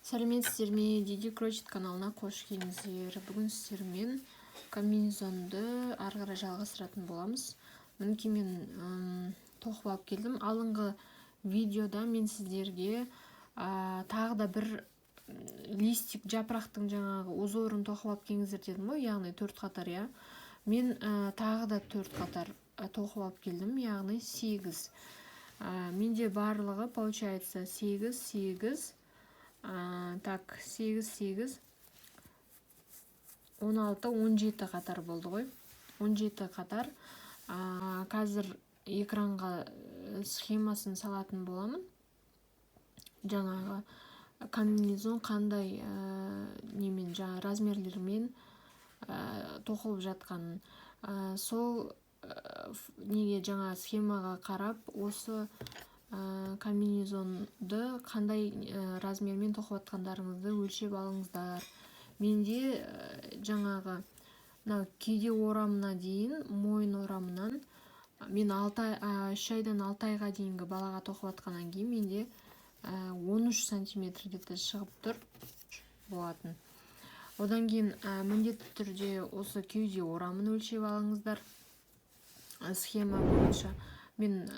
Сәлеметсіздер ме, Диди Крочет каналына қош келдіңіздер. Бүгін сіздермен комбинезонды ары қарай жалғастыратын боламыз. Мінекей мен тоқып алып келдім. Алдыңғы видеода мен сіздерге тағы да бір листик жапырақтың жаңағы узорын тоқып алып келіңіздер дедім ғой, яғни 4 қатар, иә. Мен тағы да 4 қатар тоқып алып келдім, яғни 8. Менде барлығы получается 8, 8, так, 8, 8, 16, 17 қатар болды ғой. 17 қатар. Қазір экранға схемасын салатын боламын. Жаңағы комбинезон қандай немен, жаңа размерлермен тоқылып жатқанын. Сол неге жаңа схемаға қарап, осы комбинезонды қандай размермен тоқып жатқандарыңызды өлшеп алыңыздар. Менде жаңағы мынау кеуде орамына дейін, мойын орамынан мен 3 айдан 6 айға дейінгі балаға тоқып жатқаннан кейін менде 13 сантиметр где-то шығып тұр болатын. Одан кейін міндетті түрде осы кеуде орамын өлшеп алыңыздар. Схема бойынша мен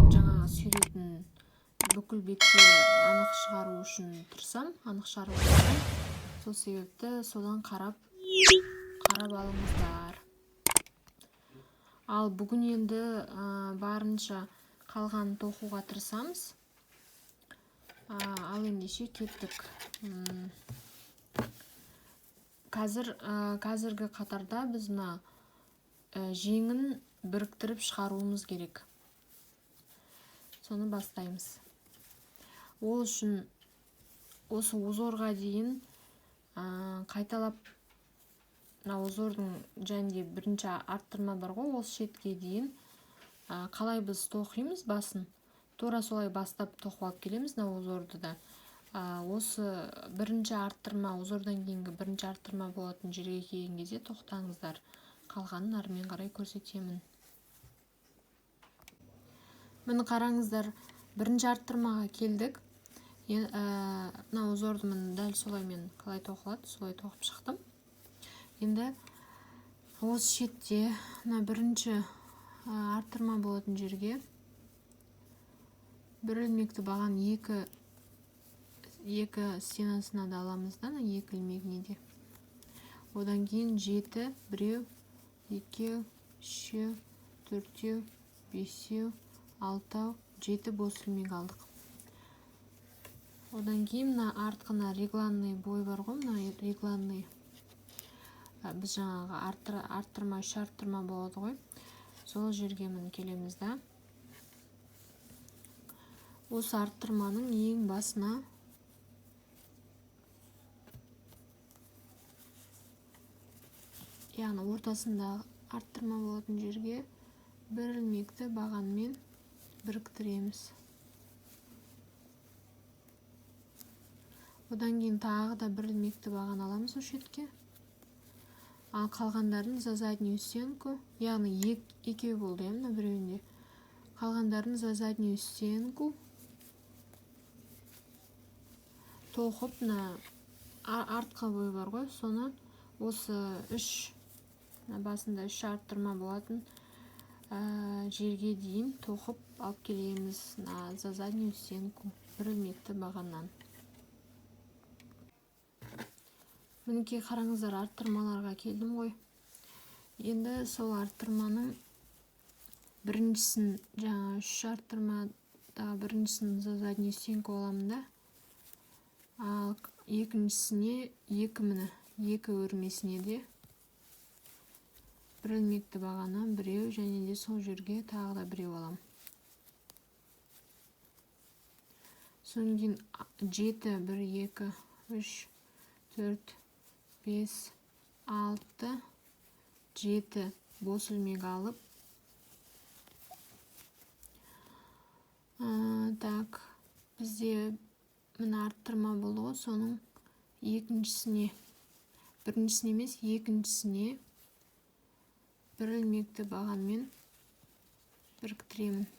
жаңағы суретін бүкіл бетке анық шығару үшін тырысам, анық шығаруға тырысам. Сол себепті содан қарап алыңыздар. Ал бүгін енді барынша қалғанын тоқуға тырысамыз. Ал ендеше кеттік. Қазіргі қатарда біз мына жеңін біріктіріп шығаруымыз керек. Соны бастаймыз. Ол үшін осы узорға дейін қайталап, мына узордың және де бірінші арттырма бар ғой, осы шетке дейін қалай біз тоқимыз басын, тура солай бастап тоқып алып келеміз мына узорды да. Осы бірінші арттырма, узордан кейінгі бірінші арттырма болатын жерге келген кезде тоқтаңыздар. Қалғанын армен қарай көрсетемін. Міне қараңыздар, бірінші арттырмаға келдік. Мына узорды міне дәл солай мен қалай тоқылады, солай тоқып шықтым. Енді осы шетте мына бірінші арттырма болатын жерге бір ілмекті баған екі стенасына да аламыз да, мына екі ілмегіне де. Одан кейін 7, 1, 2, 3, 4, 5, 6, 7 бос ілмек алдық. Одан кейін мына артқына регланный бой бар ғой, мына регланный, біз жаңағы арттырма, үш арттырма болады ғой, сол жерге міне келеміз да. Осы арттырманың ең басына яғни ортасында арттырма болатын жерге бір ілмекті бағанмен біріктіреміз. Одан кейін тағы да бір ілмекті баған аламыз осы шетке. Ал қалғандарын за заднюю стенку, яғни екеу болды, мына біреуінде. Қалғандарын за заднюю стенку тоқып, мына артқы бой бар ғой, соны осы үш, мына басында үш арттырма болатын жерге дейін тоқып алып келеміз мына за заднюю стенку бір ілмекті бағаннан. Мінекей қараңыздар, арттырмаларға келдім ғой. Енді сол арттырманың біріншісін, жаңа үш арттырмадағы біріншісін за заднюю стенку аламын да, ал екіншісіне екі, міне екі өрмесіне де бір ілмекті бағаннан біреу және де сол жерге тағы да біреу аламын. Содан кейін 7, 1, 2, 3, 4, 5, 6, 7 бос ілмек алып, так, бізде мына арттырма болды ғой, соның екіншісіне, біріншісіне емес, екіншісіне бір ілмекті бағанмен біріктіремін.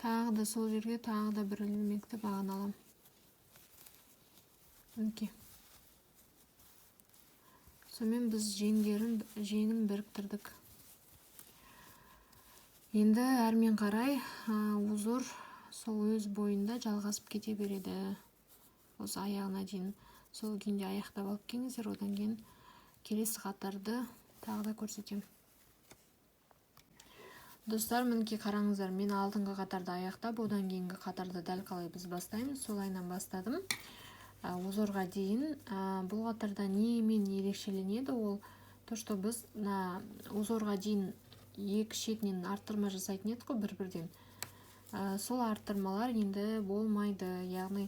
Тағы да сол жерге тағы да бір ілмекті баған аламын. Мінекей. Сонымен біз жеңін біріктірдік. Енді әрмен қарай узор сол өз бойында жалғасып кете береді. Осы аяғына дейін сол күйінде аяқтап алып келіңіздер, одан кейін келесі қатарды тағы да көрсетемін. Достар, мінекей қараңыздар, мен алдыңғы қатарды аяқтап, одан кейінгі қатарды дәл қалай біз бастаймыз, солайынан бастадым. Узорға дейін. Бұл қатарда немен ерекшеленеді? Ол то, что біз мына узорға дейін екі шетінен арттырма жасайтын едік қой бір-бірден. Сол арттырмалар енді болмайды. Яғни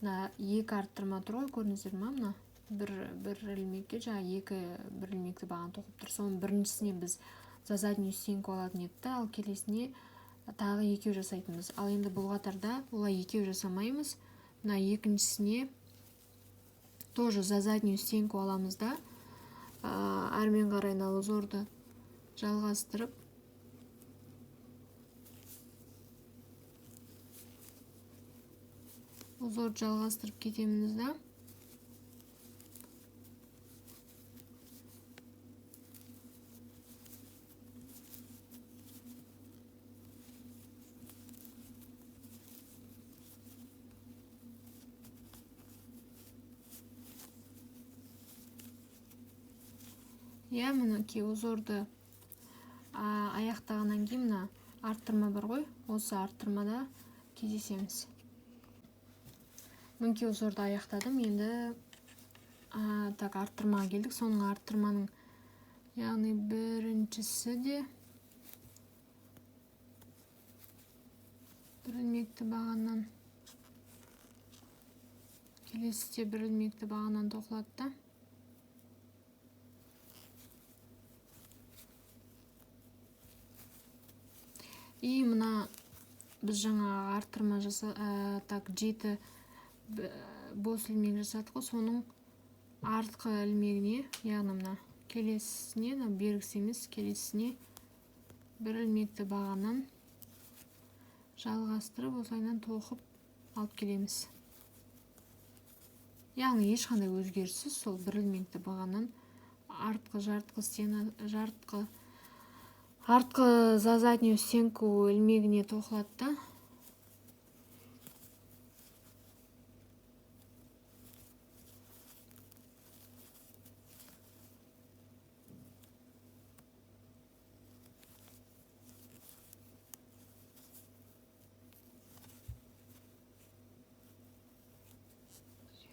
мына екі арттырма тұр ғой, көрдіңіздер ма? Мына бір ілмекке жаңа екі бір ілмекті баған тоқып тұр. Соның біріншісіне біз за заднюю стенку алатын едік та, ал келесіне тағы екеу жасайтынбыз. Ал енді бұл қатарда олай екеу жасамаймыз. Мына екіншісіне тоже за заднюю стенку аламыз да, әрмен қарай мына узорды жалғастырып, кетеміз да. Иә, мінекей узорды аяқтағаннан кейін мына арттырма бар ғой, осы арттырмада кездесеміз. Мінекей узорды аяқтадым. Енді так арттырмаға келдік. Соның арттырманың, яғни біріншісі де бір ілмекті бағаннан, келесі де бір ілмекті бағаннан тоқылады да. И мына біз жаңа арттырма так 7 бос ілмек жасадық қой, соның артқы ілмегіне, яғни мына келесісіне, мына бергісі емес, келесісіне бір ілмекті бағаннан жалғастырып, осылайынан тоқып алып келеміз. Яғни ешқандай өзгеріссіз сол бір ілмекті бағаннан артқы жартқы стена, жартқы артқы за заднюю стенку ілмегіне тоқылады да.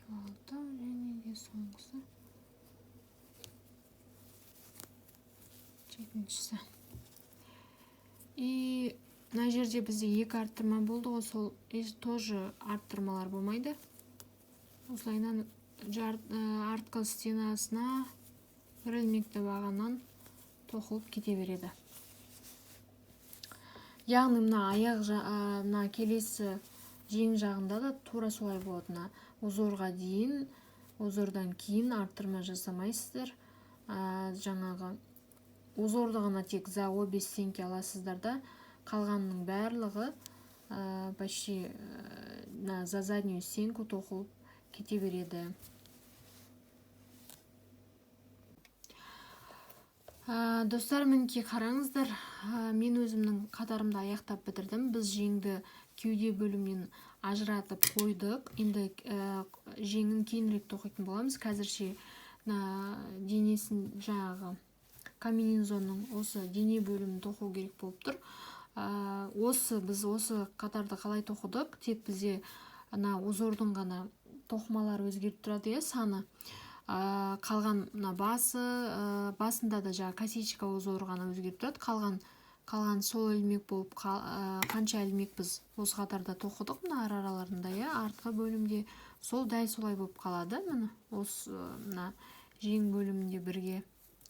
Алты, және де соңғысы жетіншісі. И мына жерде бізде екі арттырма болды ғой, сол тоже арттырмалар болмайды. Осылайынан артқы стенасына бір ілмекті бағаннан тоқылып кете береді. Яғни мына аяқ мына келесі жең жағында да тура солай болады. Мына узорға дейін, узордан кейін арттырма жасамайсыздар. Жаңағы узорды ғана тек за обе стенки аласыздар да, қалғанының барлығы, почти, на за заднюю стенку тоқылып кете береді. Достар, мінекей қараңыздар, мен өзімнің қатарымды аяқтап бітірдім. Біз жеңді кеуде бөлімінен ажыратып қойдық. Енді, жеңін кейінірек тоқитын боламыз. Қазірше мына денесін жаңағы комбинезонның осы дене бөлімін тоқу керек болып тұр. Біз осы қатарды қалай тоқыдық? Тек бізде ана узордың ғана тоқымалары өзгеріп тұрады, иә, саны. Қалған мына басы, басында да жаңа косичка узоры ғана өзгеріп тұрады. Қалған сол ілмек болып қанша ілмек біз осы қатарда тоқыдық мына араларында, иә, артқы бөлімде сол дәл солай болып қалады. Міне осы мына жең бөлімінде бірге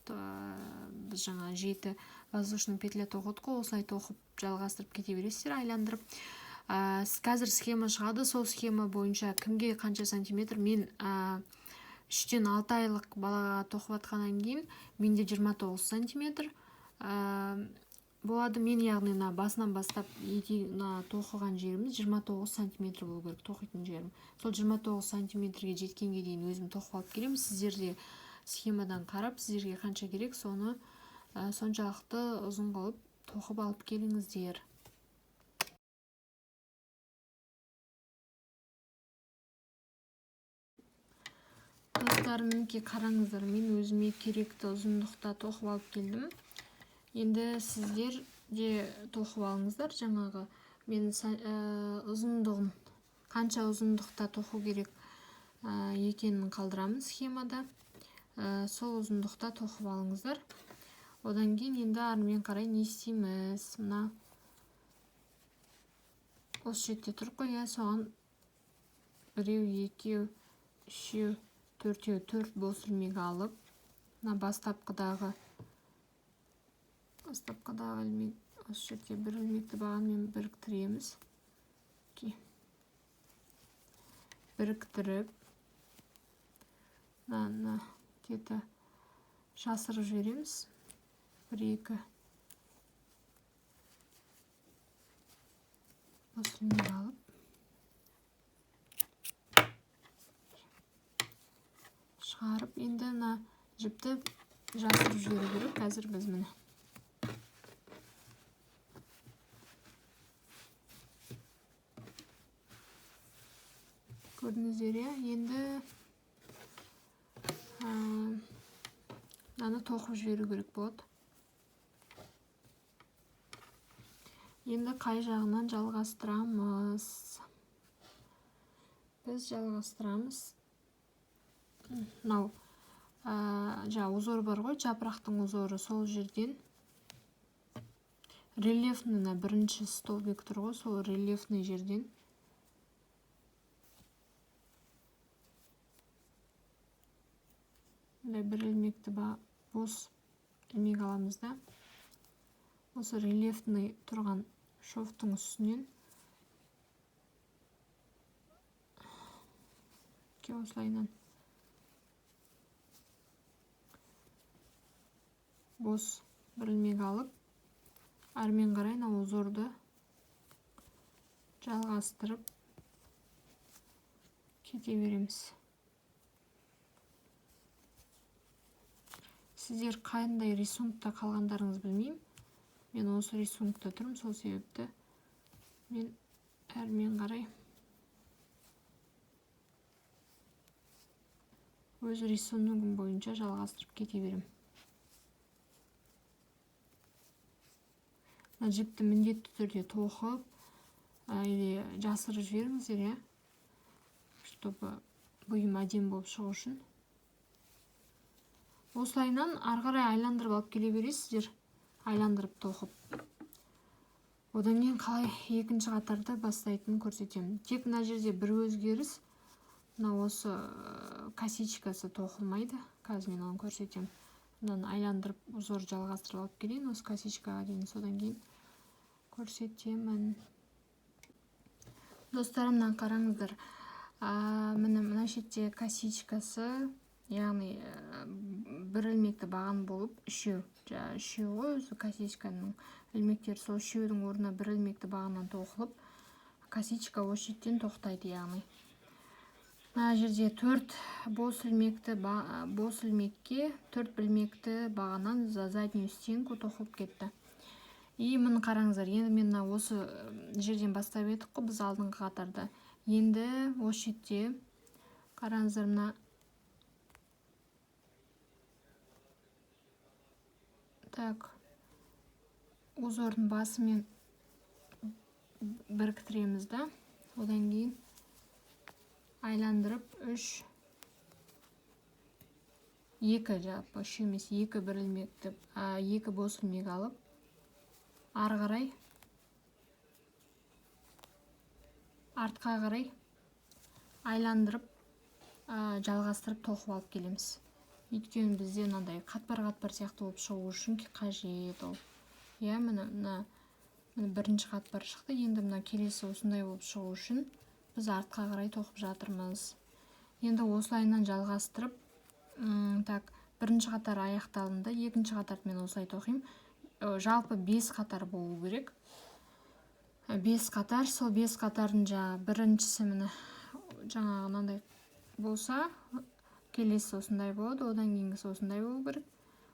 біз жаңа 7 воздушный петля тоқыдық қой, осылай тоқып жалғастырып кете бересіздер, айландырып. Қазір схема шығады, сол схема бойынша кімге қанша сантиметр. Мен, үштен алты айлық балаға тоқып жатқаннан кейін менде 29 сантиметр. Болады. Мен яғни мына басынан бастап мына тоқыған жеріміз 29 сантиметр болу керек, тоқитын жерім. Сол 29 сантиметрге жеткенге дейін өзім тоқып алып келемін. Сіздер де схемадан қарап, сіздерге қанша керек, соны соншалықты ұзын қылып тоқып алып келіңіздер. Достар, мінекей қараңыздар, мен өзіме керекті ұзындықта тоқып алып келдім. Енді сіздер де тоқып алыңыздар. Жаңағы мен ұзындығын, қанша ұзындықта тоқу керек екенін қалдырамын схемада. Сол ұзындықта тоқып алыңыздар. Одан кейін енді арымен қарай не істейміз? Мына осы шетте тұр қой, иә, соған біреу, екеу, үшеу, төртеу, төрт бос ілмек алып, мына бастапқыдағы ілмек осы жерде бір ілмекті бағанмен біріктіреміз. Біріктіріп, мынаны где-то жасырып жібереміз. 1, 2 бос ілмек алып, шығарып, енді мына жіпті жасырып жіберу керек. Қазір біз міне көрдіңіздер, иә, енді мынаны тоқып жіберу керек болады. Енді қай жағынан жалғастырамыз? Біз жалғастырамыз. Мынау жаңа узор бар ғой, жапырақтың узоры, сол жерден рельефный, мына бірінші столбик тұр ғой, сол рельефный жерден мындай бір ілмекті бос ілмек аламыз да, осы рельефный тұрған шовтың үстінен осылайынан бос бір ілмек алып, әрмен қарай мына узорды жалғастырып кете береміз. Сіздер қандай рисункта қалғандарыңыз білмеймін. Мен осы рисункта тұрмын, сол себепті мен әрмен қарай өз рисуногым бойынша жалғастырып кете беремін. Мына жіпті міндетті түрде тоқып или жасырып жіберіңіздер, иә, чтобы бұйым әдемі болып шығу үшін. Осылайынан ары қарай айландырып алып келе бересіздер, айландырып тоқып. Одан кейін қалай екінші қатарды бастайтынын көрсетемін. Тек мына жерде бір өзгеріс, мына осы косичкасы тоқылмайды. Қазір мен оны көрсетемін. Мынаны айландырып узор жалғастырып алып келейін осы косичкаға дейін, содан кейін көрсетемін. Достар, мынаны қараңыздар. Міне мына шетте косичкасы, яғни бір ілмекті баған болып үшеу, жаңа үшеу ғой өзі косичканың ілмектері, сол үшеудің орнына бір ілмекті бағаннан тоқылып, косичка осы шеттен тоқтайды. Яғни мына жерде төрт бос ілмекті бос ілмекке төрт ілмекті бағаннан за заднюю стенку тоқылып кетті. И міне қараңыздар, енді мен мына осы жерден бастап едік қой біз алдыңғы қатарда. Енді осы шетте қараңыздар, мына так узордың басымен біріктіреміз да, одан кейін айландырып үш, екі, жалпы үш емес, екі бір ілмекті, екі бос ілмек алып, ары қарай артқа қарай айландырып, жалғастырып тоқып алып келеміз. Өйткені бізде мынандай қатпар-қатпар сияқты болып шығу үшін қажет ол. Иә, міне, мына бірінші қатпар шықты. Енді мына келесі осындай болып шығу үшін біз артқа қарай тоқып жатырмыз. Енді осылайынан жалғастырып, так, бірінші қатар аяқталынды, екінші қатарды мен осылай тоқимын. Жалпы 5 қатар болу керек. 5 қатар, сол 5 қатардың жаңа біріншісі міне жаңағы мынандай болса, келесі осындай болады, одан кейінгісі осындай болу керек.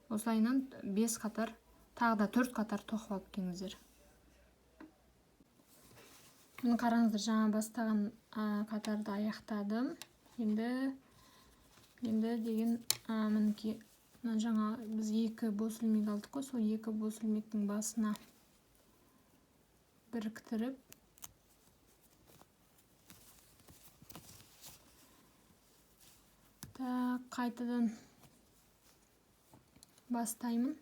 Осылайынан 5 қатар, тағы да 4 қатар тоқып алып келіңіздер. Міне қараңыздар, жаңа бастаған қатарды аяқтадым. Енді деген, мінекей, мына жаңа біз 2 бос ілмек алдық қой, сол 2 бос ілмектің басына біріктіріп, так, қайтадан бастаймын.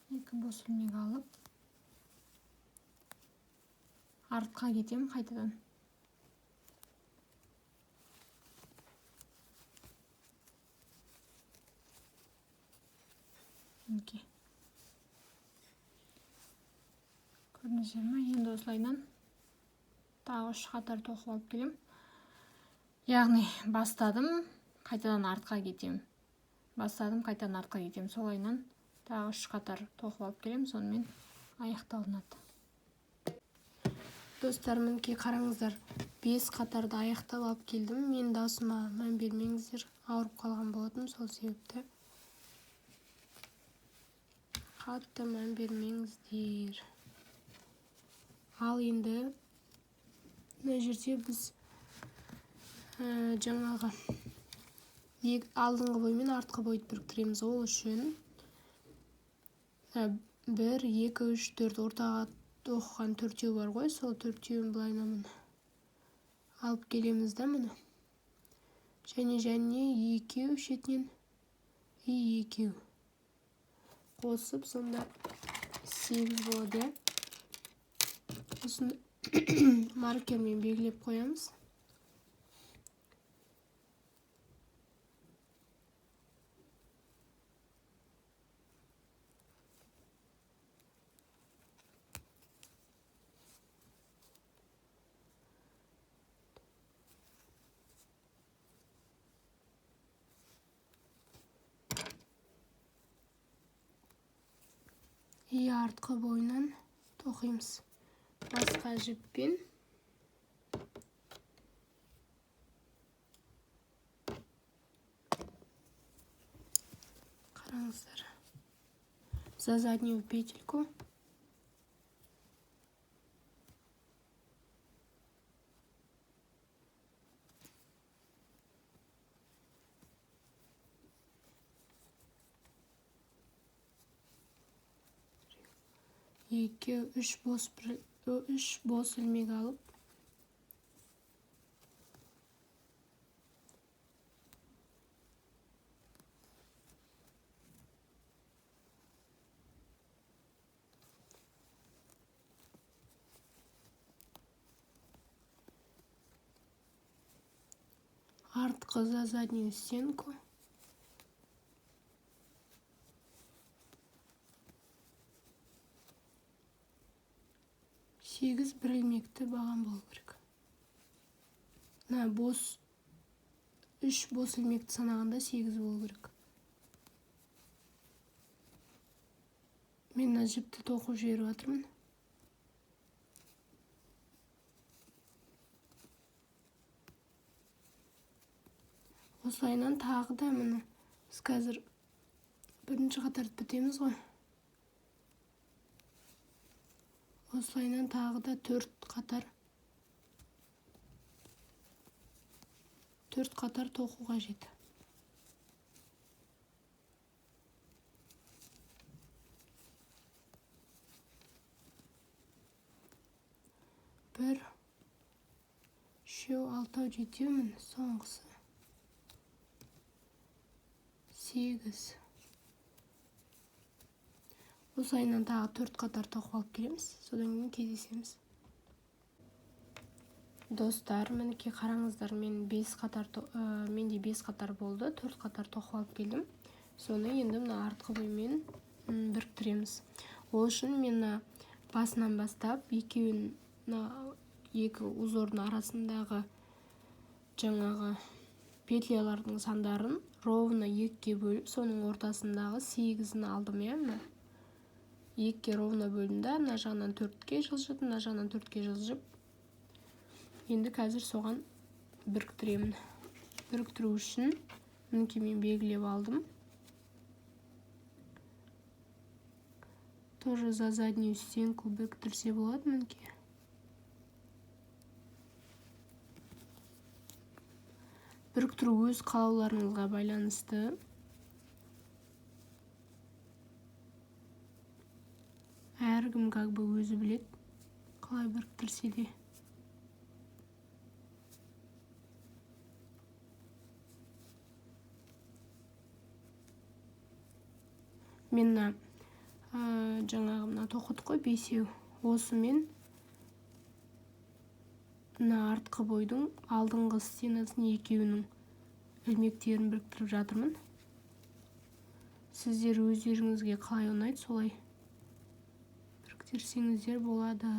2 бос ілмек алып, артқа кетемін қайтадан. Мінекей. Көрдіңіздер ме? Енді осылайынан тағы 3 қатар тоқып алып келемін. Яғни бастадым, қайтадан артқа кетемін. Бастадым, қайтадан артқа кетемін. Солайынан тағы 3 қатар тоқып алып келемін, сонымен аяқталынады. Достар, мінекей қараңыздар, 5 қатарды аяқтап алып келдім. Мен даусыма мән бермеңіздер, ауырып қалған болатынмын, сол себепті қатты мән бермеңіздер. Ал енді мына жерде біз, жаңағы алдыңғы бой мен артқы бойды біріктіреміз. Ол үшін, 1, 2, 3, 4 ортаға тоқыған төртеу бар ғой, сол төртеуін былайынан міне алып келеміз да міне. Және екеу шетінен и екеу қосып, сонда 8 болады, иә. Осыны маркермен белгілеп қоямыз. И артқы бойынан тоқимыз. Басқа жіппен. Қараңыздар. За заднюю петельку. Екі, үш бос бір, үш бос ілмек алып, артқы за заднюю стенку. Сегіз бір ілмекті баған болу керек. Мына бос, үш бос ілмекті санағанда 8 болу керек. Мен мына жіпті тоқып жіберіп жатырмын. Осылайынан тағы да міне біз қазір бірінші қатарды бітеміз ғой. Осылайынан тағы да 4 қатар тоқу қажет. 1, 3, 6, 7, міне соңғысы. 8. Осылайынан тағы 4 қатар тоқып алып келеміз, содан кейін кездесеміз. Достар, мінекей қараңыздар, мен 5 қатар менде 5 қатар болды, 4 қатар тоқып алып келдім. Соны енді мына артқы боймен біріктіреміз. Ол үшін мен мына басынан бастап екеуін, мына екі узордың арасындағы жаңағы петлялардың сандарын Ровно 2-ге бөліп, соның ортасындағы 8-ін алдым, иә, мына. 2-ге ровно бөлдім да, мына жағынан 4-ке жылжыдым, мына жағынан 4-ке жылжып. Енді қазір соған біріктіремін. Біріктіру үшін мінекей мен белгілеп алдым. Тоже за заднюю стенку біріктірсе болады мінекей. Біріктіру өз қалауларыңызға байланысты. Әркім как бы өзі біледі, қалай біріктірсе де. Мен мына жаңағы мына тоқыдық қой 5-еу. Осымен мына артқы бойдың алдыңғы стенасын екеуінің ілмектерін біріктіріп жатырмын. Сіздер өздеріңізге қалай ұнайды, солай біріктірсеңіздер болады.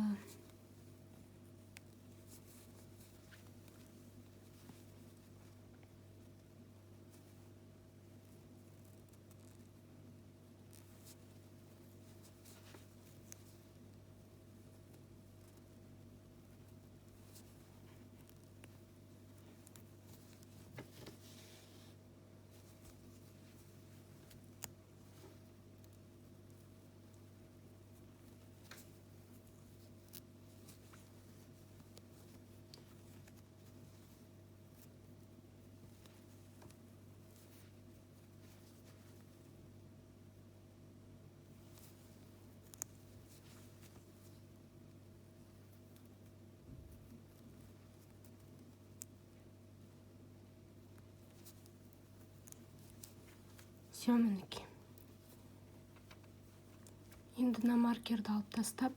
Все, мінекей. Енді мына маркерді алып тастап,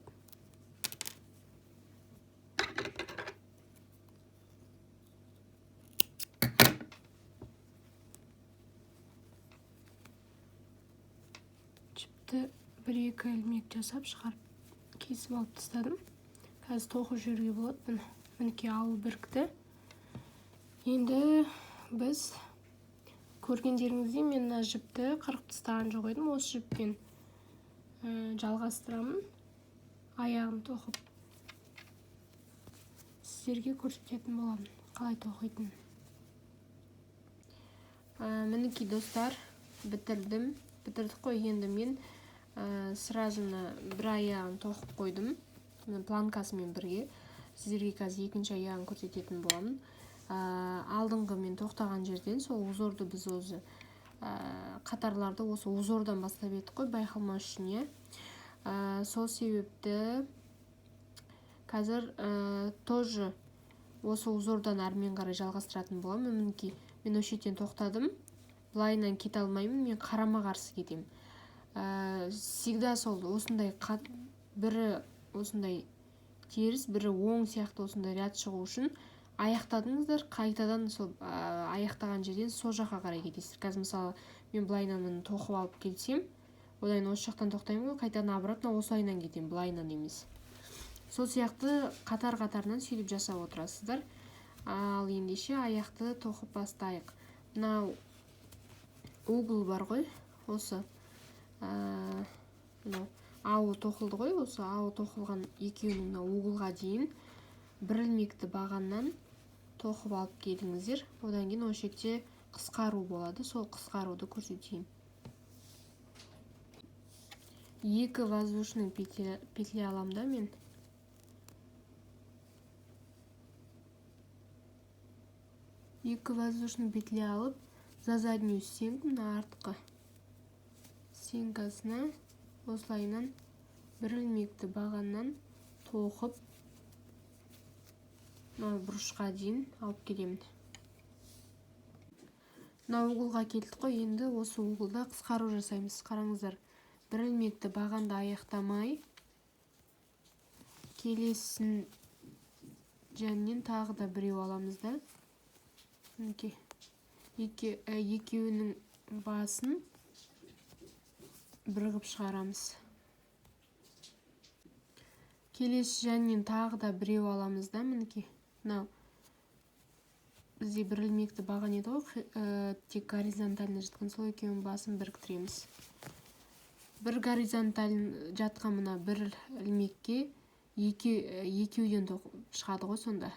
жіпті бір-екі ілмек жасап шығарып кесіп алып тастадым. Қазір тоқып жіберуге болады бұны. Мінекей ауы бірікті. Енді біз көргендеріңіздей мен мына жіпті қырқып тастаған жоқ едім. Осы жіппен жалғастырамын. Аяғын тоқып сіздерге көрсететін боламын қалай тоқитынын. Мінекей достар, бітірдім. Бітірдік қой. Енді мен сразу мына бір аяғын тоқып қойдым. Мына планкасымен бірге. Сіздерге қазір екінші аяғын көрсететін боламын. Алдыңғы мен тоқтаған жерден сол узорды біз өзі қатарларды осы узордан бастап едік қой, байқалмас үшін, иә. Сол себепті қазір тоже осы узордан әрмен қарай жалғастыратын боламын. Мінекей мен осы жерден тоқтадым, былайынан кете алмаймын, мен қарама-қарсы кетемін. Всегда сол осындай бірі осындай теріс, бірі оң сияқты осындай ряд шығу үшін аяқтадыңыздар, қайтадан сол аяқтаған жерден сол жаққа қарай кетесіздер. Қазір мысалы мен былайынан міне тоқып алып келсем, одан кейін осы жақтан тоқтаймын ғой, қайтадан обратно осылайынан кетемін, былайынан емес. Сол сияқты қатар-қатарынан сөйтіп жасап отырасыздар. Ал ендеше аяқты тоқып бастайық. Мынау угол бар ғой, осы, мынау ауы тоқылды ғой, осы ауы тоқылған екеуінің мына углға дейін бір ілмекті бағаннан тоқып алып келіңіздер. Одан кейін осы жерде қысқару болады, сол қысқаруды көрсетейін. 2 воздушный петля аламын да мен. 2 воздушный петля алып, за заднюю стенку, мына артқы стенкасына осылайынан бір ілмекті бағаннан тоқып мына бұрышқа дейін алып келемін. Мына углға келдік қой, енді осы углда қысқару жасаймыз. Қараңыздар, бір ілмекті бағанды аяқтамай келесін жәннен тағы да біреу аламыз да. Мінекей, екеуінің басын бір қылып шығарамыз. Келесі жәннен тағы да біреу аламыз да, мінекей. Мынау Бізде бір ілмекті баған еді ғой, тек горизонтально жатқан, сол екеуінің басын біріктіреміз. Бір горизонталь жатқан мына бір ілмекке екеуден шығады ғой сонда.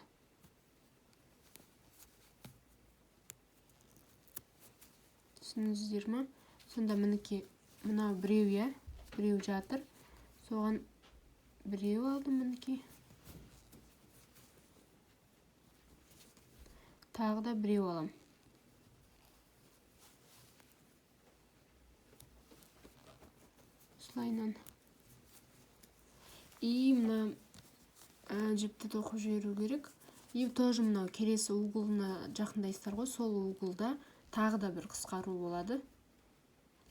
Түсіндіңіздер ма? Сонда мінекей мынау біреу, иә, біреу жатыр. Соған біреу алдым мінекей. Тағы да біреу алам. Осылайынан. И мына жіпті тоқып жіберу керек. И тоже мынау келесі углына жақындайсыздар ғой, сол углда тағы да бір қысқару болады.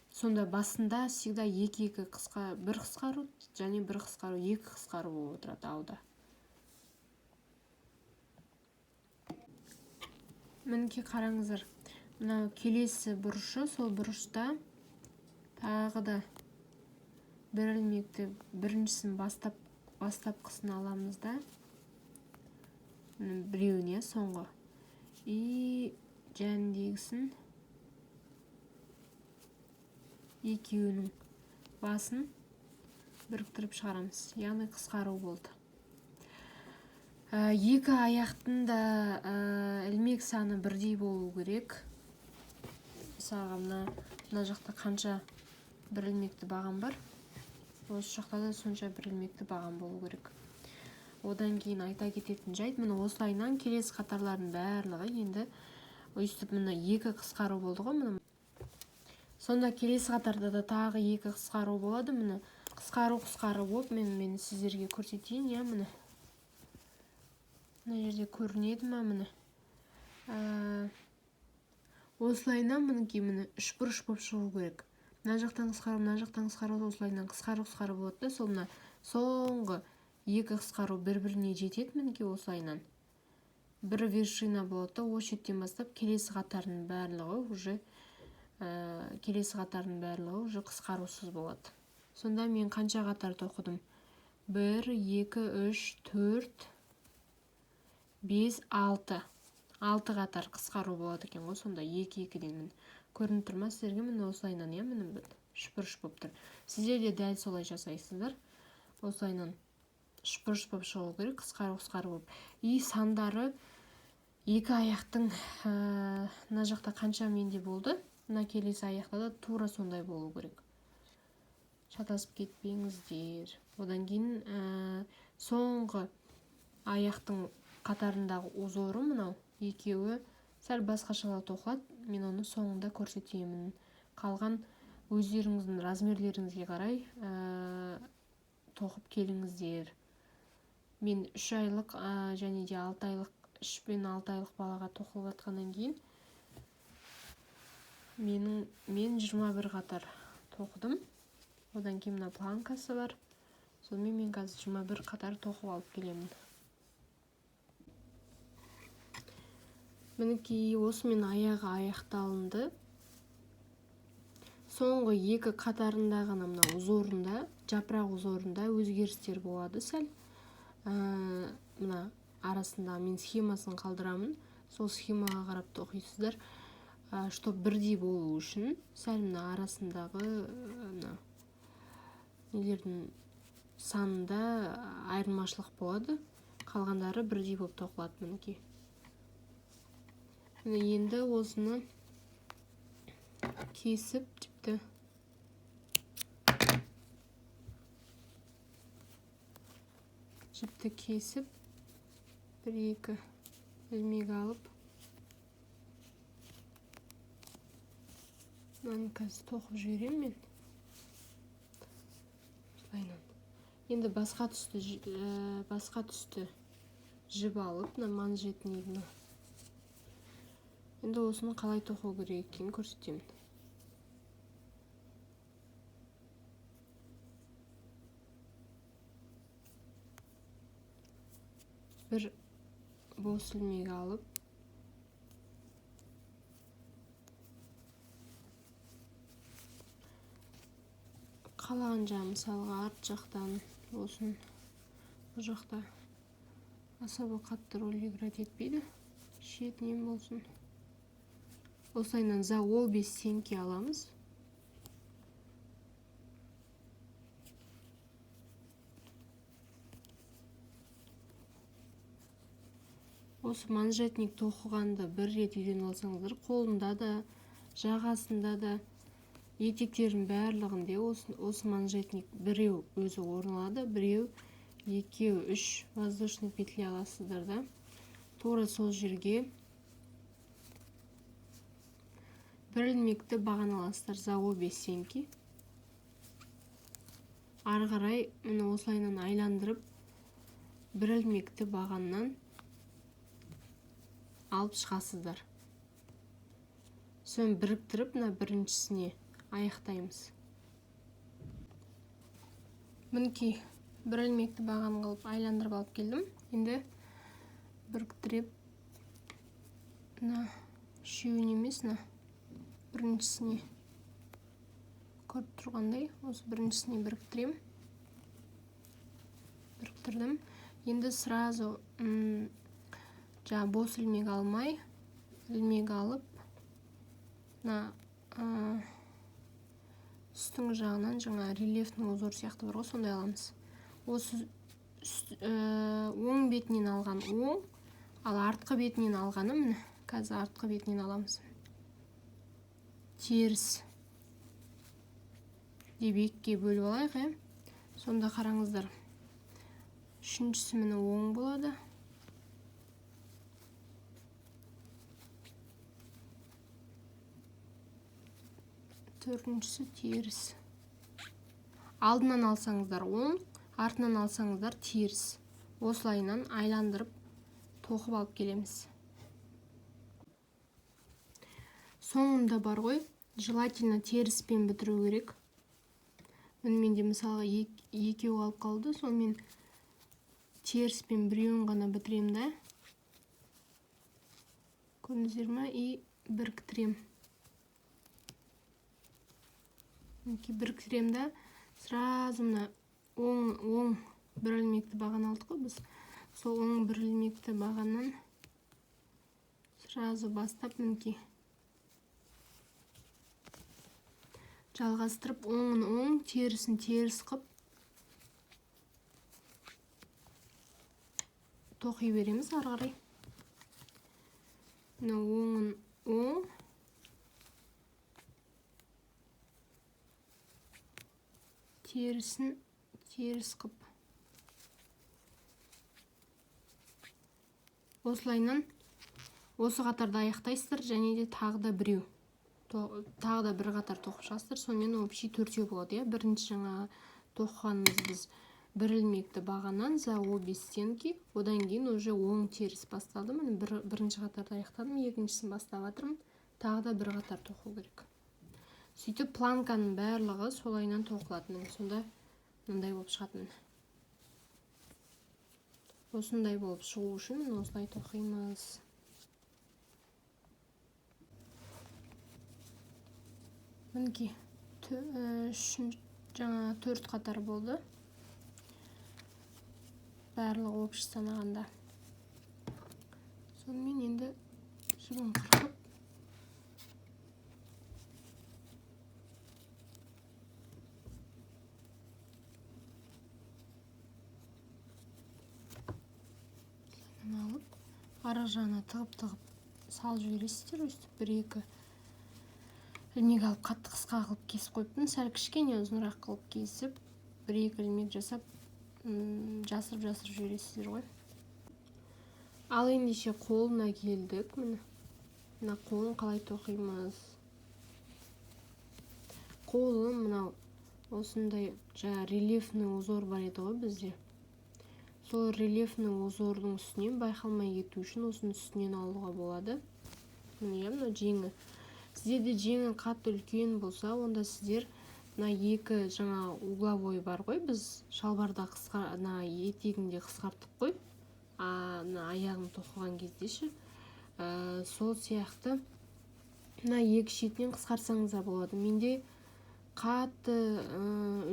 Сонда басында всегда екі-екі қысқа, бір қысқару және бір қысқару, екі қысқару болып отырады ауда. Мінекей қараңыздар, мынау келесі бұрышы, сол бұрышта тағы да бір ілмекті біріншісін бастапқысын аламыз да, біреуіне соңғы. И жәндегісін екеуінің басын біріктіріп шығарамыз, яғни қысқару болды. Екі аяқтың да ілмек саны бірдей болу керек. Мысалға, мына жақта қанша бір ілмекті баған бар, осы жақта да сонша бір ілмекті баған болу керек. Одан кейін айта кететін жайт, міне осылайынан келесі қатарлардың барлығы енді өйстіп міне екі қысқару болды ғой міне. Сонда келесі қатарда да тағы екі қысқару болады. Міне қысқару қысқару болып мен сіздерге көрсетейін, иә, міне. Мына жерде көрінеді ма міне? Осылайынан мінекей міне үшбұрыш болып шығу керек. Мына жақтан қысқару, мына жақтан қысқару, осылайынан қысқару қысқару болады да, сол мына соңғы екі қысқару бір-біріне жетеді мінекей осылайынан. Бір вершина болады да, осы шеттен бастап келесі қатардың барлығы уже, келесі қатардың барлығы уже қысқарусыз болады. Сонда мен қанша қатар тоқыдым? 1, 2, 3, 4, 5, 6. 6 қатар қысқару болады екен ғой сонда, екі екіден міне. Көрініп тұр ма сіздерге? Міне осылайынан, иә, міне бір үшбұрыш болып тұр. Сіздер де дәл солай жасайсыздар. Осылайынан үшбұрыш болып шығу керек, қысқару қысқару болып. И сандары екі аяқтың, мына жақта қанша менде болды, мына келесі аяқта да тура сондай болу керек. Шатасып кетпеңіздер. Одан кейін, соңғы аяқтың қатарындағы узоры мынау, екеуі сәл басқашалау тоқылады. Мен оны соңында көрсетемін. Қалған өздеріңіздің размерлеріңізге қарай, тоқып келіңіздер. Мен 3 айлық, және де 6 айлық, 3 пен 6 айлық балаға тоқылып жатқаннан кейін мен 21 қатар тоқыдым. Одан кейін мына планкасы бар. Сонымен мен қазір 21 қатар тоқып алып келемін. Мінекей осымен аяғы аяқталынды. Соңғы екі қатарында ғана мына узорында, жапырақ узорында өзгерістер болады сәл. Мына арасында мен схемасын қалдырамын. Сол схемаға қарап тоқисыздар. Чтоб бірдей болу үшін сәл мына арасындағы, мына нелердің санында айырмашылық болады. Қалғандары бірдей болып тоқылады мінекей. Міне енді осыны кесіп тіпті жіпті кесіп бір екі ілмек алып мынаны қазір тоқып жіберемін мен. Осылайынан. Енді басқа түсті жіп алып мына манжетіне мына. Енді осыны қалай тоқу керек екенін көрсетемін. Бір бос ілмек алып қалаған жағын, мысалға арт жақтан болсын, бұл жақта особо қатты роль играть етпейді. Шетінен болсын. Осылайынан за обе стенки аламыз. Осы манжетник тоқығанды бір рет үйреніп алсаңыздар, қолында да, жағасында да, етектердің барлығында осы манжетник біреу өзі орын алады, біреу, екеу, үш воздушный петля аласыздар да. Тура сол жерге бір ілмекті баған аласыздар за обе стенки. Ары қарай міне осылайынан айландырып бір ілмекті бағаннан алып шығасыздар. Соны біріктіріп мына біріншісіне аяқтаймыз. Мінекей бір ілмекті баған қылып айландырып алып келдім. Енді біріктіріп мына үшеуін емес, мына біріншісіне көріп тұрғандай осы біріншісіне біріктірем. Біріктірдім. Енді сразу жаңа бос ілмек алмай, ілмек алып мына үстіңгі жағынан жаңа рельефный узор сияқты бар ғой, сондай аламыз. Осы оң бетінен алған оң, ал артқы бетінен алғаны міне қазір артқы бетінен аламыз. Теріс деп екіге бөліп алайық, ә? Сонда қараңыздар, үшіншісі міне оң болады. Төртіншісі теріс. Алдынан алсаңыздар оң, артынан алсаңыздар теріс. Осылайынан айландырып тоқып алып келеміз. Соңында бар ғой, желательно теріспен бітіру керек. Міне менде мысалға екеу қалып қалды, сонымен теріспен біреуін ғана бітірем да. Көрдіңіздер ме? И біріктірем. Мінекей біріктірем да, сразу мына оң бір ілмекті баған алдық қой біз. Сол оң бір ілмекті бағаннан сразу бастап мінекей жалғастырып оңын оң, терісін теріс қып тоқи береміз ары қарай. Мына оңын оң, терісін теріс қып. Осылайынан осы қатарды аяқтайсыздар, және де тағы да біреу, тағы да бір қатар тоқып шығасыздар. Сонымен общий төртеу болады, иә. Бірінші жаңа тоқығанымыз біз бір ілмекті бағаннан за обе стенки, одан кейін уже оң теріс басталды. Міне бірінші қатарды аяқтадым, екіншісін бастап жатырмын. Тағы да бір қатар тоқу керек. Сөйтіп планканың барлығы солайынан тоқылады. Міне сонда мындай болып шығады. Міне осындай болып шығу үшін міне осылай тоқимыз. Мінекей жаңа төрт қатар болды. Барлығы общий санағанда. Сонымен енді жібін қырқып алып ары жағына тығып-тығып салып жібересіздер. Өстіп бір-екі ілмек алып қатты қысқа қылып кесіп қойыппын. Сәл кішкене ұзынырақ қылып кесіп, бір-екі ілмек жасап, жасырып-жасырып жібересіздер ғой. Ал ендеше қолына келдік. Міне мына қолын қалай тоқимыз? Қолы мынау осындай жаңа рельефный узор бар еді ғой бізде. Сол рельефный узордың үстінен байқалмай кету үшін осының үстінен алуға болады. Міне, иә, мынау жеңі. Сіздерде жеңі қатты үлкен болса, онда сіздер мына екі жаңа угловой бар ғой, біз шалбарда қысқа, мына етегінде қысқарттық қой, мына аяғын тоқыған кезде ше, сол сияқты мына екі шетінен қысқартсаңыз да болады. Менде қатты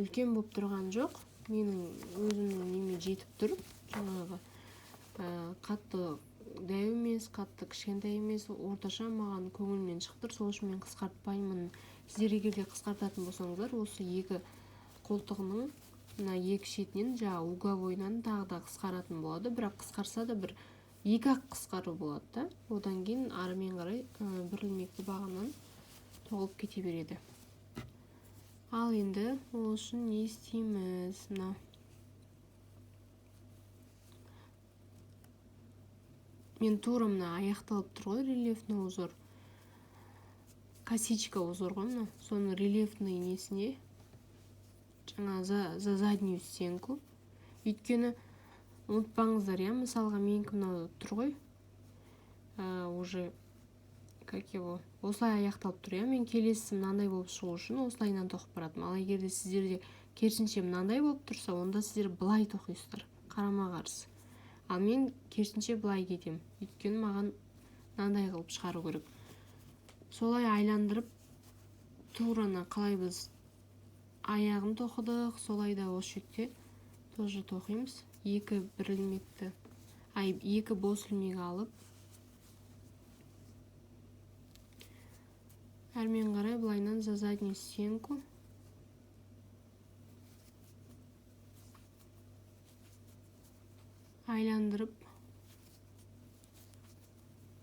үлкен болып тұрған жоқ. Менің өзімнің неме жетіп тұр, жаңағы, қатты дәу емес, емес, қатты кішкентай емес, орташа маған көңілімнен шығып тұр, сол үшін мен қысқартпаймын. Сіздер егер де қысқартатын болсаңыздар, осы екі қолтығының мына екі шетінен жаңа угловойынан тағы да қысқаратын болады, бірақ қысқарса да бір екі-ақ қысқару болады да, одан кейін арымен қарай бір ілмекті бағаннан тоғылып кете береді. Ал енді ол үшін не істейміз? Мына мен тура мына аяқталып тұр ғой рельефный узор, косичка узор ғой мына, соның рельефный несіне жаңа за заднюю стенку. Өйткені ұмытпаңыздар, иә, мысалға менікі мынау тұр ғой, уже как его, осылай аяқталып тұр, иә, мен келесі мынандай болып шығу үшін осылайынан тоқып баратырмын. Ал егер де сіздерде керісінше мынандай болып тұрса, онда сіздер былай тоқисыздар, қарама-қарсы. Ал мен керісінше былай кетемін, өйткені маған мынандай қылып шығару керек. Солай айландырып тураны қалай біз аяғын тоқыдық, солай да осы шетте тоже тоқимыз. Екі бір ілмекті, ай, екі бос ілмек алып, әрмен қарай былайынан за заднюю стенку айландырып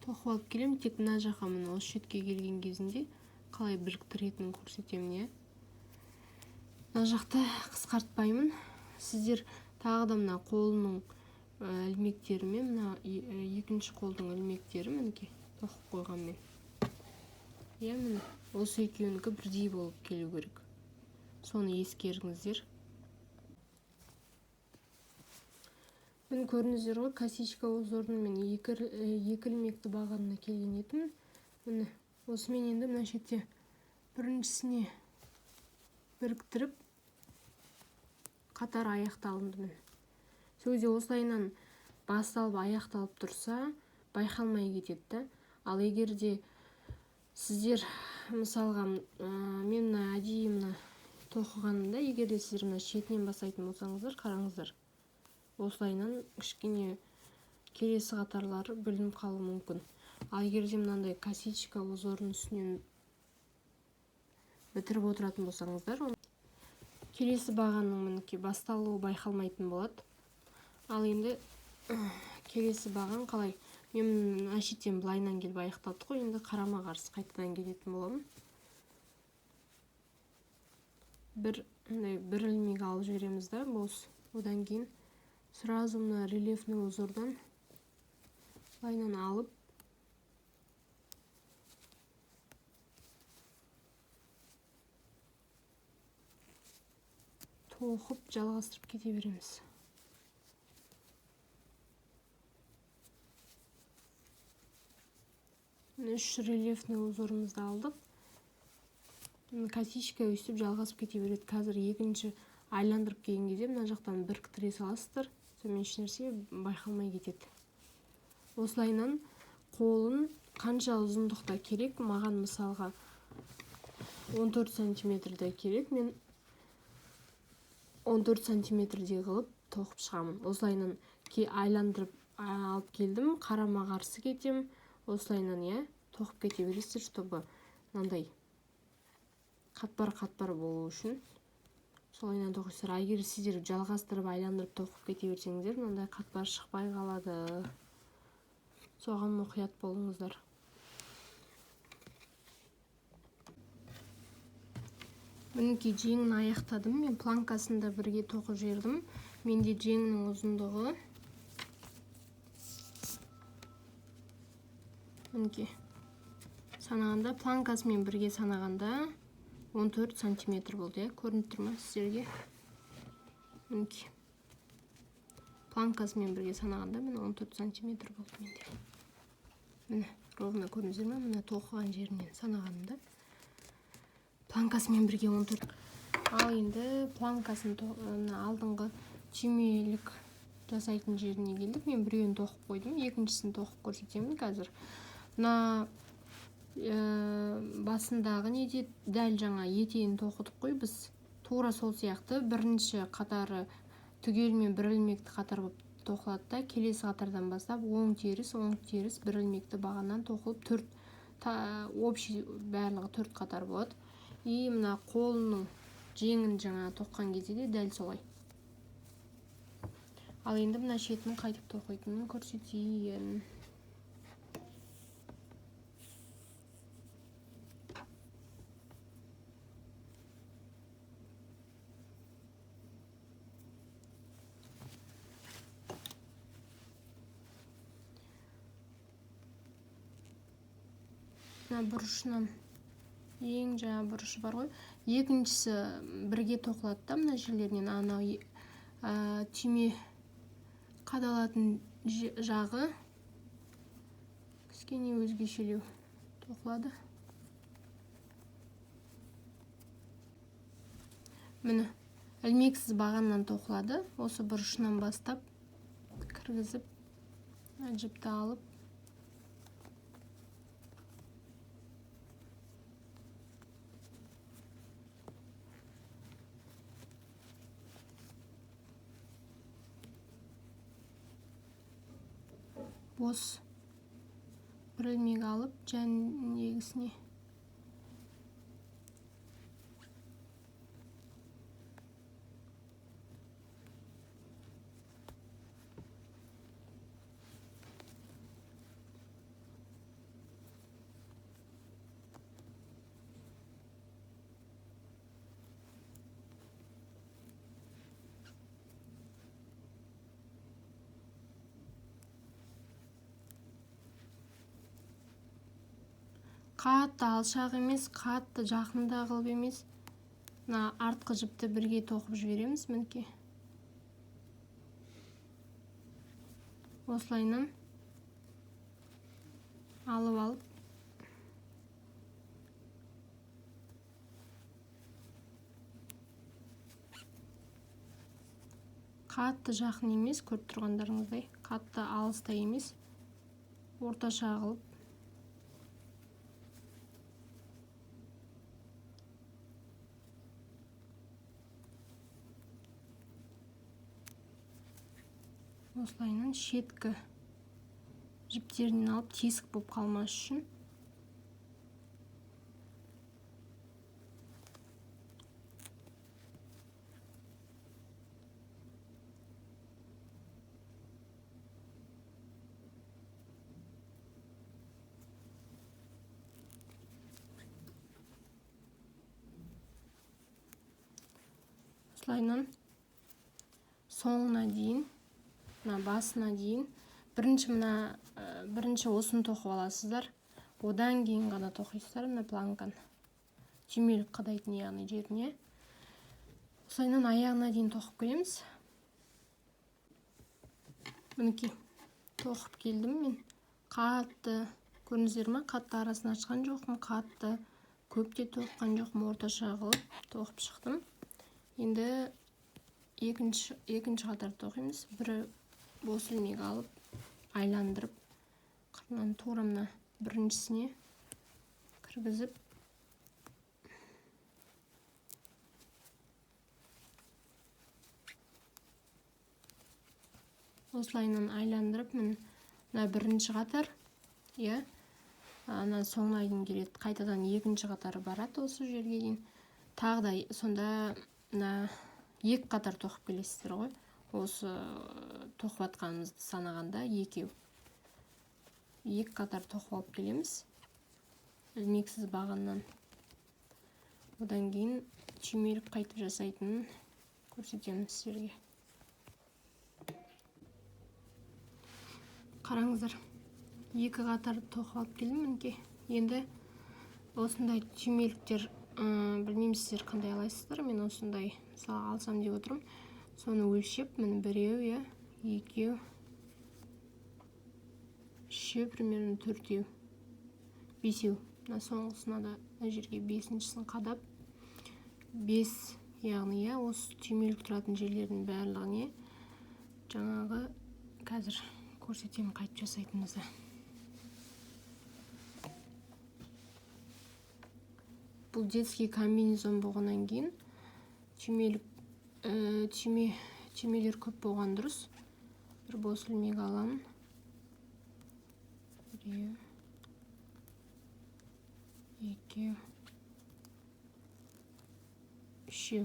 тоқып алып келемін. Тек мына жаққа міне осы шетке келген кезінде қалай біріктіретінін көрсетемін, иә. Мына жақта қысқартпаймын. Сіздер тағы да мына қолының ілмектерімен, мына екінші қолдың ілмектері мінекей тоқып қойғанмен, иә, міне осы екеуінікі бірдей болып келу керек, соны ескеріңіздер. Міне көрдіңіздер ғой, косичка узорының мен екі ілмекті бағанына келген едім. Міне осымен енді мына шетте біріншісіне біріктіріп қатар аяқталынды. Міне сол кезде осылайынан басталып аяқталып тұрса байқалмай кетеді да. Ал егер де сіздер мысалға, мен мына әдейі мына тоқығанымда, егер де сіздер мына шетінен бастайтын болсаңыздар, қараңыздар, осылайынан кішкене келесі қатарлары бүлініп қалуы мүмкін. Ал егер де мынандай косичка узорының үстінен бітіріп отыратын болсаңыздар, келесі бағанның мінекей басталуы байқалмайтын болады. Ал енді келесі баған қалай? Мен мына шеттен былайынан келіп аяқталды ғой, енді қарама-қарсы қайтадан келетін боламын. Бір, мындай бір ілмек алып жібереміз да, бос. Одан кейін сразу мына рельефный узордан былайынан алып тоқып жалғастырып кете береміз. Міне үш рельефный узорымызды алдық. Міне косичка өйстіп жалғасып кете береді. Қазір екінші айландырып келген кезде мына жақтан біріктіре саласыздар, сонымен ешнәрсе байқалмай кетеді. Осылайынан қолын қанша ұзындықта керек, маған мысалға 14 сантиметрде керек, мен 14 сантиметрде қылып тоқып шығамын. Осылайынан айландырып алып келдім, қарама-қарсы кетем. Осылайынан, иә, тоқып кете бересіздер, чтобы мынандай қатпар-қатпар болу үшін. Солайынан тоқисыздар. А егер сіздер жалғастырып айландырып тоқып кете берсеңіздер, мынандай қатпар шықпай қалады. Соған мұқият болыңыздар. Мінекей жеңін аяқтадым. Мен планкасын да бірге тоқып жібердім. Менде жеңнің ұзындығы мінекей санағанда, планкасымен бірге санағанда 14 сантиметр болды, иә, көрініп тұр ма сіздерге? Мінекей планкасымен бірге санағанда міне 14 сантиметр болды менде. Міне ровно көрдіңіздер ме? Міне тоқыған жерінен санағанымда планкасымен бірге 14. Ал енді планкасын мына алдыңғы түймелік жасайтын жеріне келдік. Мен біреуін тоқып қойдым, екіншісін тоқып көрсетемін қазір. Мына басындағы неде дәл жаңа етегін тоқыдық қой біз. Тура сол сияқты бірінші қатары түгелімен бір ілмекті қатар болып тоқылады да, келесі қатардан бастап оң теріс, оң теріс бір ілмекті бағаннан тоқылып 4, общий барлығы 4 қатар болады. И мына қолының жеңін жаңа тоққан кезде де дәл солай. Ал енді мына шетін қайтып тоқитынын көрсетейін. Мына бұрышынан, ең жаңа бұрышы бар ғой, екіншісі бірге тоқылады да, мына жерлерінен анау түйме қадалатын жағы кішкене өзгешелеу тоқылады. Міне, ілмексіз бағаннан тоқылады. Осы бұрышынан бастап кіргізіп, жіпті алып, бос бір ілмек алып, жәнегісіне қатты алшақ емес, қатты жақында қылып емес, мына артқы жіпті бірге тоқып жібереміз. Мінекей осылайынан алып алып қатты жақын емес, көріп тұрғандарыңыздай, қатты алыста емес, орташа қылып осылайынан шеткі жіптерінен алып, тесік болып қалмас үшін осылайынан соңына дейін, мына басына дейін бірінші осыны тоқып аласыздар, одан кейін ғана тоқисыздар мына планканы, түймелік қадайтын яғни жеріне. Осылайынан аяғына дейін тоқып келеміз. Мінекей тоқып келдім мен. Қатты, көрдіңіздер ме, қатты арасын ашқан жоқпын, қатты көп те тоққан жоқпын, орташа қылып тоқып шықтым. Енді екінші қатар тоқимыз. Бірі бос ілмек алып, айландырып, қырынан тура мына біріншісіне кіргізіп, осылайынан айландырып, міне мына бірінші қатар, иә, ана соңына дейін келеді, қайтадан екінші қатары барады осы жерге дейін. Тағы да сонда мына екі қатар тоқып келесіздер ғой. Осы тоқып жатқанымызды санағанда екеу. Екі қатар тоқып алып келеміз ілмексіз бағаннан. Одан кейін түймелік қайтып жасайтынын көрсетемін сіздерге. Қараңыздар, екі қатар тоқып алып келдім мінекей. Енді осындай түймеліктер, білмеймін сіздер қандай аласыздар, мен осындай мысалы алсам деп отырмын. Соны өлшеп, міне біреу, иә, екеу, үшеу, примерно төртеу, бесеу. Мына соңғысына да мына жерге бесіншісін қадап, 5, яғни, иә, осы түймелік тұратын жерлердің барлығіне жаңағы қазір көрсетемін қайтып жасайтынымызды. Бұл детский комбинезон болғаннан кейін түймелер көп болған дұрыс. Бір бос ілмек аламын. Біреу, екеу, үшеу.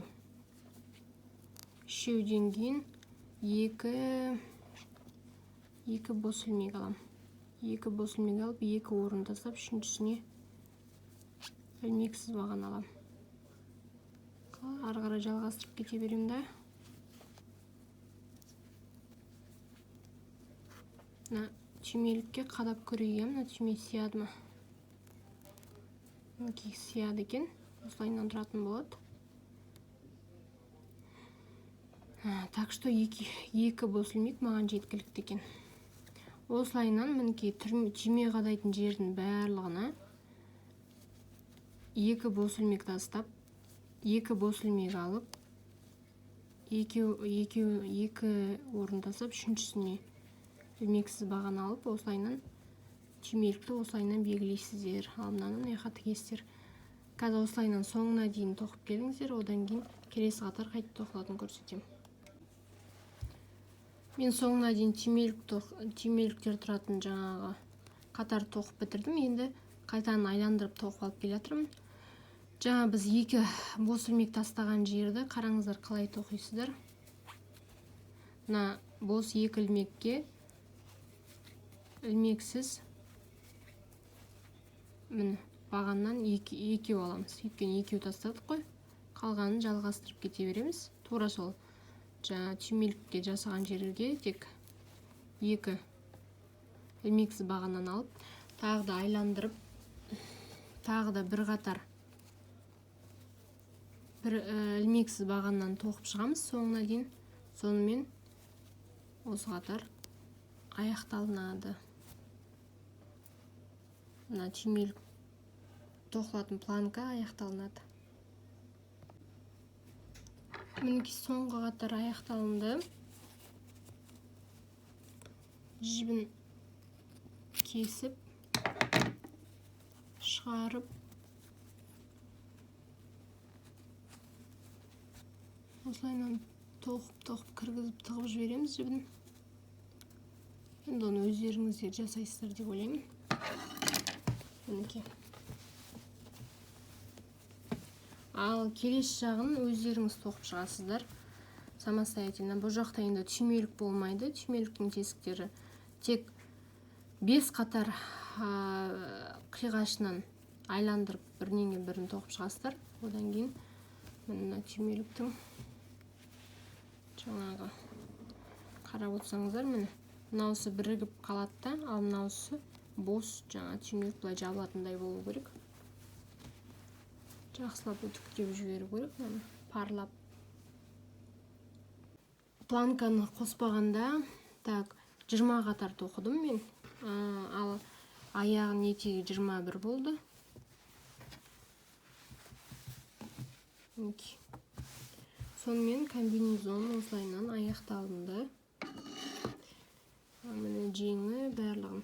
Үшеуден кейін екі бос ілмек аламын. Екі бос ілмек алып, екі орын тастап, үшіншісіне ілмексіз баған аламын. Ары қарай жалғастырып кете беремін да. Мына түймелікке қадап көрейін, мына түйме сияды ма? Мінекей сияды екен. Осылайынан тұратын болады. Так что екі бос ілмек маған жеткілікті екен. Осылайынан мінекей түйме қадайтын жердің барлығына екі бос ілмек тастап, екі бос ілмек алып, екі орын тастап, үшіншісіне ілмексіз баған алып, осылайынан түймелікті осылайынан белгілейсіздер. Ал мынаны мына жаққа тігесіздер. Қазір осылайынан соңына дейін тоқып келіңіздер, одан кейін келесі қатар қайтып тоқылатынын көрсетемін. Мен соңына дейін түймеліктер тұратын жаңағы қатар тоқып бітірдім. Енді қайтадан айландырып тоқып алып келе жатырмын. Жаңа біз екі бос ілмек тастаған жерді қараңыздар қалай тоқисыздар. Мына бос екі ілмекке ілмексіз міне бағаннан екеу аламыз. Өйткені екеу тастадық қой. Қалғанын жалғастырып кете береміз. Тура сол жаңа түймелікке жасаған жерге тек екі ілмексіз бағаннан алып, тағы да айландырып, тағы да бір қатар бір ілмексіз бағаннан тоқып шығамыз соңына дейін. Сонымен осы қатар аяқталынады. Мына түймелік тоқылатын планка аяқталынады. Мінекей соңғы қатар аяқталынды. Жібін кесіп, шығарып, осылайынан тоқып-тоқып кіргізіп тығып жібереміз жібін. Енді оны өздеріңіздер жасайсыздар деп ойлаймын. Мінекей. Ал келесі жағын өздеріңіз тоқып шығасыздар самостоятельно. Бұл жақта енді түймелік болмайды. Түймеліктің тесіктері тек 5 қатар қиғашынан айландырып бірінен кейін бірін тоқып шығасыздар. Одан кейін мына түймеліктің жаңағы қарап отырсаңыздар, міне мынаусы бірігіп қалады да, ал мынаусы бос, жаңа түймелік былай жабылатындай болу керек. Жақсылап үтіктеп жіберу керек, мынаны парлап. Планканы қоспағанда, так, 20 қатар тоқыдым мен. Ал аяғын етегі 21 болды. Мінекей. Сонымен комбинезон осылайынан аяқталынды. Міне жеңі барлығын.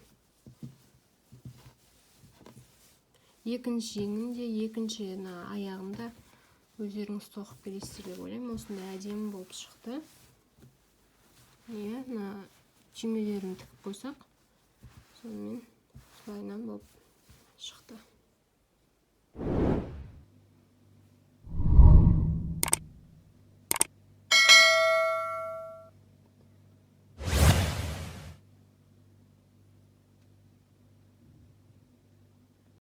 Екінші жеңін де, екінші аяғын да өздеріңіз тоқып келесіздер деп ойлаймын. Осындай әдемі болып шықты. Мына түймелерін тігіп қойсақ, сонымен осылайынан болып шықты.